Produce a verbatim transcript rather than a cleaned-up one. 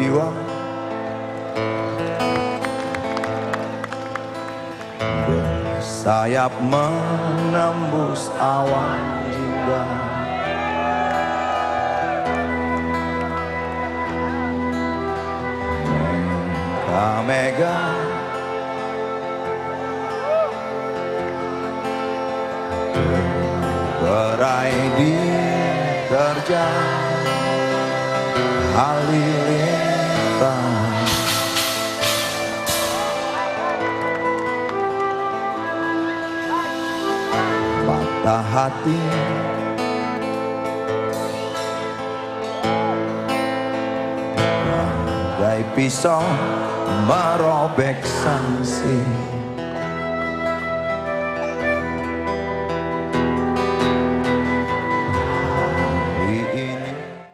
jiwa, bersayap menembus awan juga. Mega-mega terurai diterjang halilintar. Patah hati bagai pisau merobek sangsir.